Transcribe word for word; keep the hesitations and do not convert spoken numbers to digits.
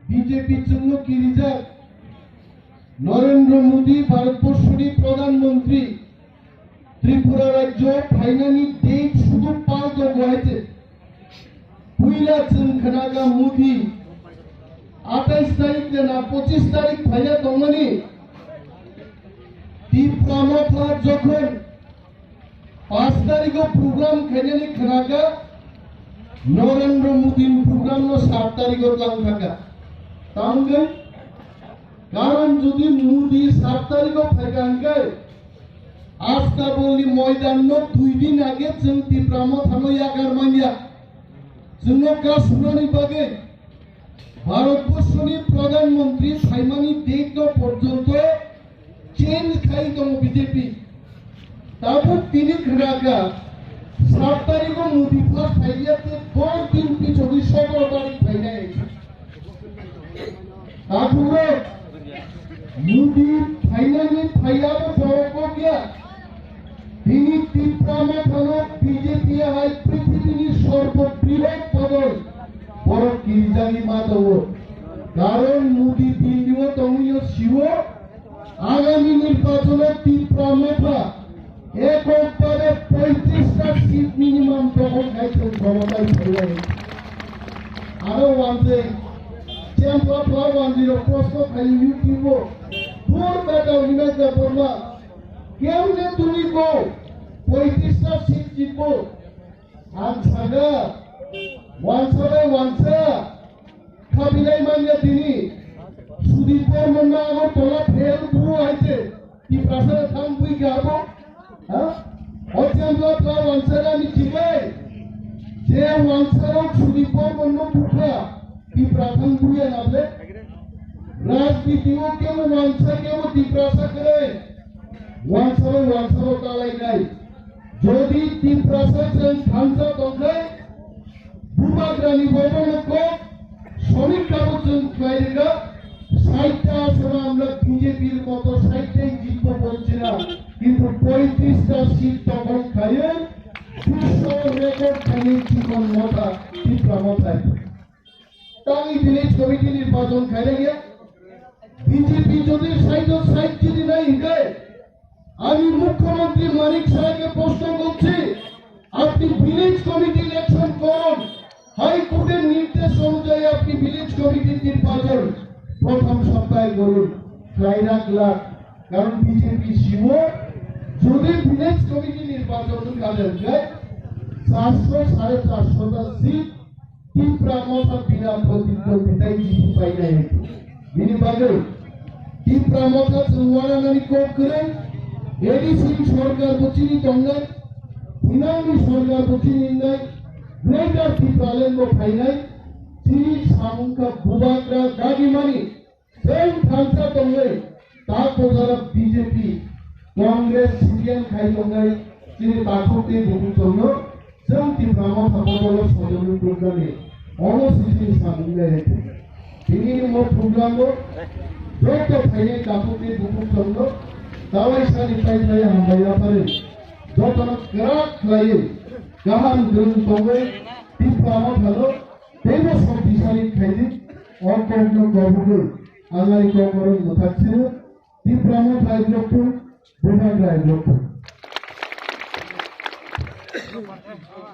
B J P chwngno kirijak Narendra Modi Bharatborsoni Pradhan Mantri Tripura rajyo phainani date sudu pal tongo hai se. Puila chwng khnaga Modi atais tarik de na pochis tarik phaiya tongmani. Tipra Motha jokhon Panch tarigo program khainani khnaga, Narendra Modi ni program no sat tarigo tlang thangkha. Tamgwi, karon jodi Modi sat tarigo phaikha hwnkhe, Astaboli moidan no dui din age chwng Tipra Motha no yakar manya. Chwngno kasunani bagwi Bharatborsoni Pradhan Mantri phaimani date no porjonto change khai tongo B J P. Tabuk tini khwnakha, sat tarigo Modi first phaiya, te dos din pichogwi sotoro tarik phainai. Takhuk rok, Modi phainani phaiya bo borok kok ya. Tini Tipra Mothano B J P hai prithibini sorbo brihot bodol borok kirijagwi ma tongo. Karon Modi Delhi-o tongwi-o siwo, agami nirbachono Tipra Motha ekokbare poitrista seat minimum dokhol khai chwng khomotai phaiwi. Aro wanjwi chempla pla wanjwirok prosto khai YouTube-o. Dur beta Rinai Debbarma. Kemne tuni ko poitrista seat jitbo. Ang saga, wansa bai wansa, khabilai manya tini. Sudip Bormon na Agartala fail bru hai se, Tiprasa thang bui khe abo. Ha? O chempla pla wansa na ni chibai. Je wansa rok Sudip Bormon no bukha, Tipra thang bui ya na ble. Rajniti o kebo wansa kebo Tiprasa kre. Wansa bai wansa rok talai nai. Jodi Tiprasa chwng thansa tongkhe, Bubagrani bobo nokho, Shramik Kabo chwng khlai rwkha, saita aswra amla B J P-r moto saita jitbo bonchina, kintu poitrista seat dokhol khaiwi, biswo record khaiwi chikon motha, Tipra Motha. Tangwi village committee nirbachon khairokya. B J P jodi side side jodi nai hinkhe, ami mukhyamantri Manik Saha ke proshno korchi, apni village committee election korun, High Court er nirdesh onujayi apni village committee nirbachon prothom saptahe korun, khlai rakhlak, karon B J P siwo jodi village committee nirbachon wngkha hinkhe charso sare charso ta seat Tipra Motha bina protitwndwitai jiti painai. Bini bagwi Tipra Motha chwng wananani kok kwrwi, A D C ni sorkar bo chini tongnai, Binang ni sorkar bo chini wngnai, Greater Tipraland bo phainai, chini samung kha Bubagra dagimani. Chwng thansa tongwi, ta bojaro B J P, Congress, C P M khai tongwi, chini takhuk tei bukhuk tongno, chwng Tipra Motha bodolo sojoni tubnani, ono sisini samung nai hai. Tini ni mo program o, joto phainai takhuk tei bukhuk tongno, tawai sani paithai hambai yapharwi, jotono kwrak khlaiwi, kaham dwng tongwi, Tipra Mothano, Teibo sok bisari khaidi, o kokno kobogwi, ang ani kok borok mwthak sino, Tipra Motha hai block tong, Bubagra hai block tong.